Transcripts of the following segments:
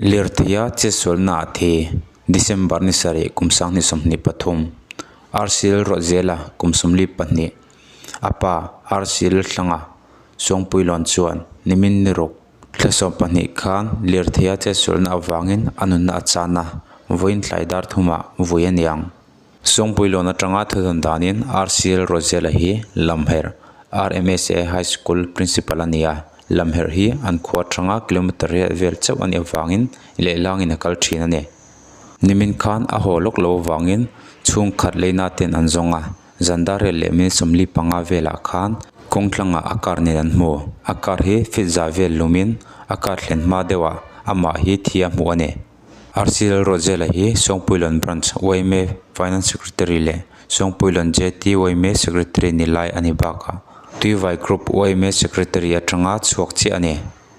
Lirtheia chetsualna a thi, December ni sarih kum 2023, RCL Rawtzela kum 42, a pa RCL Hlanga Suangpuilawn chuan nimin ni ruk thla 12 khan lirtheia chetsualna avangin a nunna a chan a, vawiin tlai dar thumah vui a niang. Suangpuilawn atanga thudawn danin RCL Rawtzela hi Lamherh RMSA High School Principal a ni a, Lamherh hi an khua atanga kilometre riat vel chauh a nih avangin lehlangin a kal thin a ni. Nimin khan a haw lawk lo avangin chhungkhat leina ten an zawng a, zan dar riat leh minute 45 velah khan kawng tlangah a car nen an hmu. A car hi feet za vel lumin a car thlen hma deuhah amah hi thi a hmuh a ni. RC Lalruatzela hi Suangpuilawn Branch yma Finance Secretary leh Suangpuilawn JT yma Secretary ni lai a ni bakah Tuivai Group yma Secretary atanga chhuak chiah a ni.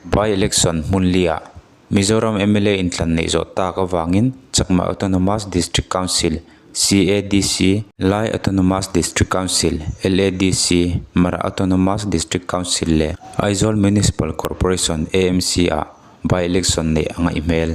By Election hmun liah Mizoram mla intlan neih zawh tak avangin Chakma Autonomous District Council, CADC, Lai Autonomous District Council, LADC, Mara Autonomous District Council leh Aizawl Municipal Corporation, AMC, ah By election neih a ngaih hmel.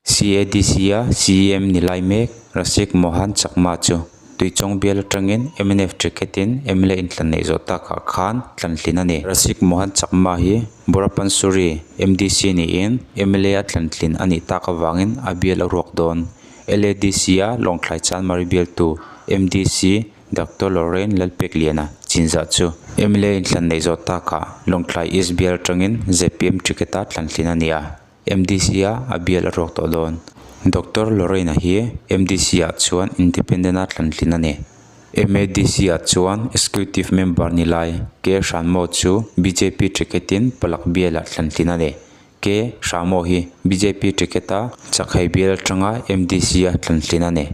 CADC a CEM ni lai mek Rasik Mohan Chakma chu Tuichawng bial atangin mnf ticket in mla inthlan neih zawh takah khan thlantlin a ni. Rasik Mohan Chakma hi Borapansuri MDC niin mla a thlantlin a nih tak avangin a bial a ruak dawn. LADC a Lawngthlai Chanmari bialtu MDC Doctor Lorraine Lalpekliana chinzah chu mla inthlan neih zawh takah Lawngtlai East bial atangin zpm ticket a thlantlin a ni a, MDC a a bial a ruak tawh dawn. Doctor Lorraine-a hi MDC ah chuan independent a thlantlin a ni. MADC ah chuan Executive Member ni lai K Hranmo chu bjp ticket in Palak bialah thlantlin a ni. K Hranmo hi bjp ticket a Chakhei bial atanga MDC a thlantlin a ni.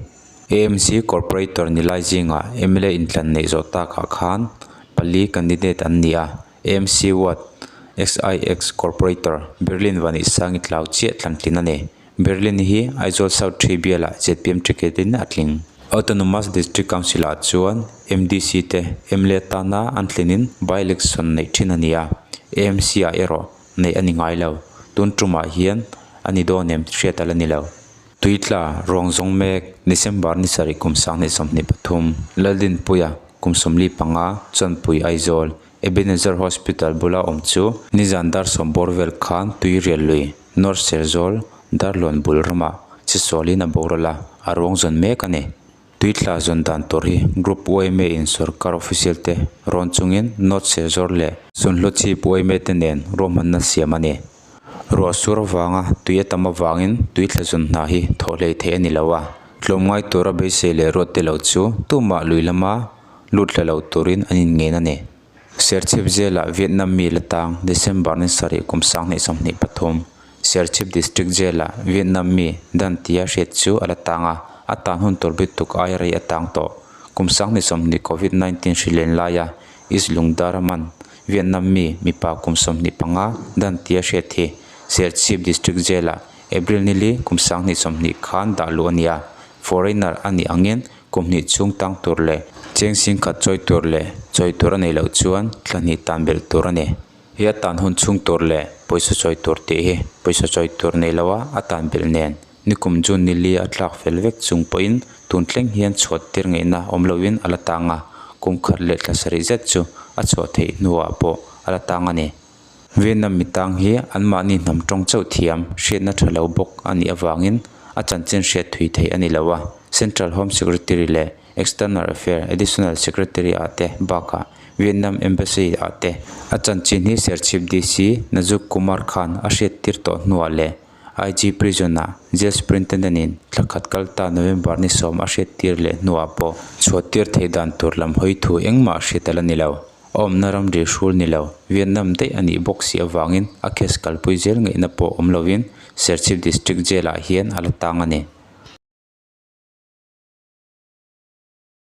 AMC Corporator ni lai zingah mla inthlan neih zawh takah khan pali candidate an ni a, AMC Ward XIX Corporator Berlin Vanihsangi tlau chiah thlantlin a ni. Berlin hi Aizawl South 3 bialah zpm ticket in a tling. Autonomous District Council ah chuan MDC te mla tana an tlinin by-election neih thin a ni a, AMC ah erawh neih a ni ngai lo. Tun tumah hian a ni dawn em hriat a la ni lo. Tuitla, ruang zawng mek, December ni sarih kum 2023, Laldinpuia, kum 45, Chawnpui Aizawl, Ebenezer Hospital bula awm chu nizan dar sawm bawr vel khan tui rial lui, North Serzawl, Darlawn bul ramah chisualin a boral a, a ruang zawn mek a ni. Tuitla zawn dan tur hi Group yma in sorkar official te rawn chungin North Serzawl leh Sunhluchhip yma te nen ruahmanna siam a ni. Ruah sur avanga tui a tam avangin tui thla zun hna hi thawh hlei theih a ni lo a, tlawmngai tura beisei leh ruat te lo chu tumah lui lama lut hla lo turin an inngen a ni. Serchhip Jail-ah Vietnam mi la tang December ni sarih kum 2023, Serchhip District Jail-ah Vietnam mi dan tia hriat chu a la tang a, a tan hun tur bik tuk aia rei a tang tawh. Kum 2020 Covid 19 hri len laia East Lungdar a man Vietnam mi mipa kum 25 dan tia hriat hi Serchhip District Jail-ah April ni li kum 2020 khan dah luh a ni a, foreigner a nih angin kum hnih chhung tang tur leh cheng sing khat chawi tur leh chawi tur a neih loh chuan thla hnih tan belh tur a ni. He a tan hun chhung tur leh pawisa chawi tur tih hi pawisa chawi tur nei loa a tan belh nen nikum June ni li a tlak fel vek chung pawhin tun thleng hian chhuat tir ngaihna awm loin a la tang a, kum khat leh thla sarih zet chu a chhuah theih hnuah pawh a la tang a ni. Vietnam mi tang hi anmahni hnam tawng chauh thiam hriatna tha lo bawk a nih avangin a chanchin hriat thui theih a ni lo a, Central Home Secretary leh External Affair Additional Secretary ah te bakah Vietnam Embassy ah te a chanchin hi Serchhip DC Nazuk Kumar khan a hriat tir tawh hnuah leh IG Prison ah Jail Superintendent in thla khat kal ta November ni sawm a hriat tir leh hnuah pawh chhuah tir theih dan tur lam hawi thu engmah hriat a la ni lo. A awmna ram ri hrul ni lo, Vietnam daih a nih bawk si avangin a case kalpui zel ngaihna pawh awm lovin Serchhip District Jail ah hian a la tang a ni.